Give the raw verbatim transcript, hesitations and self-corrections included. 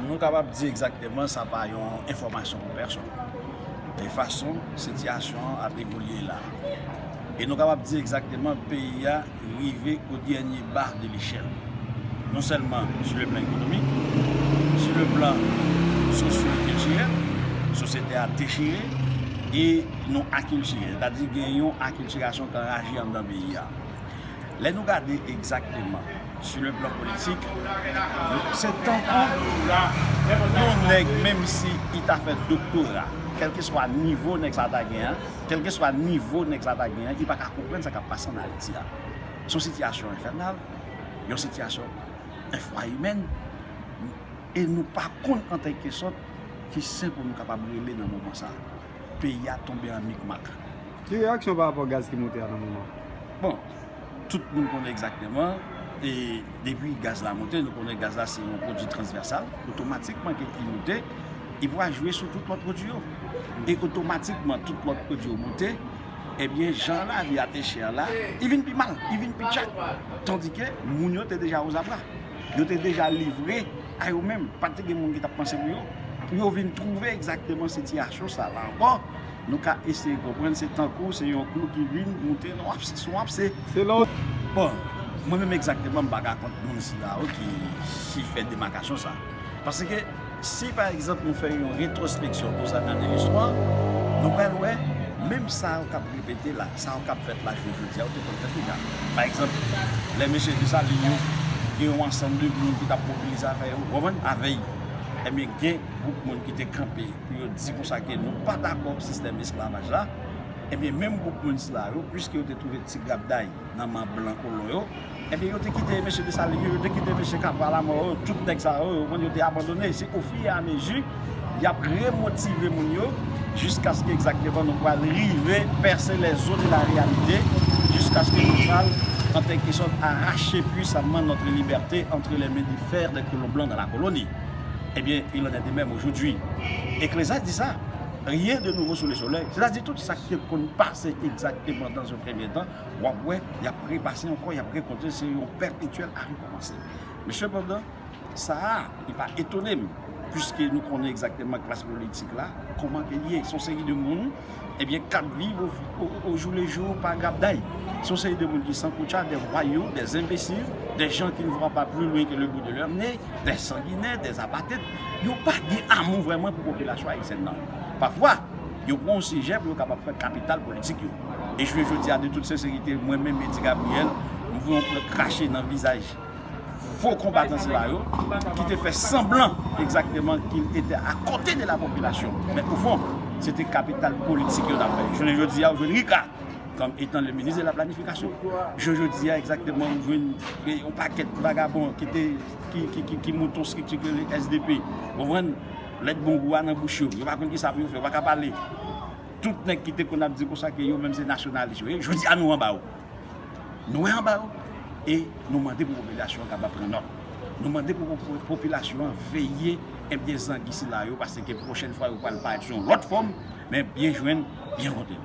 Nou kapab di egzakteman sa pa yon enfòmasyon pou pèsonn. E fason sitiyasyon an ap evolye la. E nou kapab di egzakteman peyi a rive o dènye ba de lechèl. Non sèlman sur le plan économique, sur le plan socio-culturel, sosyete a dechire e nou akiltire. Sètadi gen yon akiltirasyon k anraje anndan peyi a. Lè nou gade egzakteman sur le plan politik, se tankou yon nèg, menm si li ta fè doktora, kèlkeswa nivo nèg sa ta gen an, kèlkeswa nivo nèg sa ta gen an, li pa ka konprann sa k ap pase ann Ayiti a. Se yon sitiyasyon enfènal, yon sitiyasyon enfra imèn, e nou pa konn antanke sòt ki sen pou nou kapab rele nan moman sa a. Peyi a tonbe an mikmak. Ki reyaksyon pa rapò gaz ki monte a nan moman? Bon, tout moun konnen egzakteman, e depi gaz la monte, nou konnen gaz la se yon pwodui transvèsal, otomatikman ke li monte, li pral jwe sou tout lòt pwodui yo. E otomatikman, tout lòt pwodui yo monte, ebyen, jan lavi a te chè la, li vin pi mal, li vin pi tchak. Tandike, moun yo te deja ozabra. Yo te deja livre a yo menm. Pa t gen moun ki t ap panse pou yo. Pou yo vin twouve egzakteman sitiyasyon sa la ankò, nou ka eseye konprann se tankou se yon klou ki vin moute nan yon abse, sou yon abse. Se lè w... Bon, mwen menm egzakteman, m pa ka kont moun sila yo ki, ki fè demakasyon sa. Paske si, pa egzanp, nou fè yon retwospeksyon pou sa gade listwa, nou pral wè, menm sa yo k ap repete la, sa yo k ap fèt la, jounen jodi a, yo te konn fèt deja. Pa egzanp, lè mesye Desalin yo, gen yon ansanm de moun ki t ap mobilize afè yo, w konprann, avè y. Ebyen, gen gwoup moun ki te kanpe pou yo di konsa ke nou pa dakò sistèm esklavaj la. Ebyen, menm gwoup moun sila yo, piske yo te twouve ti grapday nan men blan kolon yo, ebyen, yo te kite mesye Desalin yo, yo te kite mesye Kapra Lamò yo, tout nèg sa yo, yo, yo te abandone. Se ofiramezi, y ap remotive moun yo, jiskaske egzakteman nou pral rive pèse les os de la réalité, jiskaske nou pral, an quelque sorte, arracher puissamment notre liberté entre les mains du fer des colons blancs dans la colonie. Eh bien, il en est de même aujourd'hui. Et Clézat dit ça, rien de nouveau sous le soleil. C'est-à-dire, tout sa ki te konn pase egzakteman dans un premier temps, w ap wè, y ap repase ankò, y ap rekonte, se yon pèpetyèl a rekòmanse. Men sepandan, sa a, li pa etone m, piske nou konnen egzakteman klas politik la, kòman ke l ye. Se yon seri de moun, ebyen, k ap viv o, o, o jou le jou pa grapday. Se yon seri de moun ki san koutcha, des voyous, des imbéciles, des gens qui ne voient pas plus loin que le bout de leur nez, des sanguinaires, des abatteux. Yo pa gen amou vrèman pou popilasyon ayisyèn nan. Pafwa, yo pran yon sijè pou yo kapab fè kapital politik yo. E jounen jodi a, de tout senserite, mwen menm, Eddy Gabriel, m voye yon plant krache nan vizaj fo konbatan sila yo, ki te fè sanblan egzakteman ki l te akote de la popilasyon. Men ofon, se te kapital politik yo t ap fè. Jounen jodi a, ou jwenn Rika kòm etan le ministre de la planification. Jounen jodi a, egzakteman, ou jwenn, e, yon pakèt vagabon ki te, ki, ki, ki, ki monte yon estrikti ki rele S D P. Ou konprann? Lèt bon gou a nan bouch yo. Yo pa konn kisa pou yo fè, yo pa ka pale. Tout nèg ki te konn ap di konsa ke yo menm se nasyonalis yo ye, jodi a nou anba yo. Nou anba yo. E nou mande pou popilasyon an kapab pran nòt. Nou mande pou, pou popilasyon an veye, ebyen, zangi sila yo, paske pwochèn fwa yo pral parèt sou yon lòt fòm, men byen jwenn, byen konte.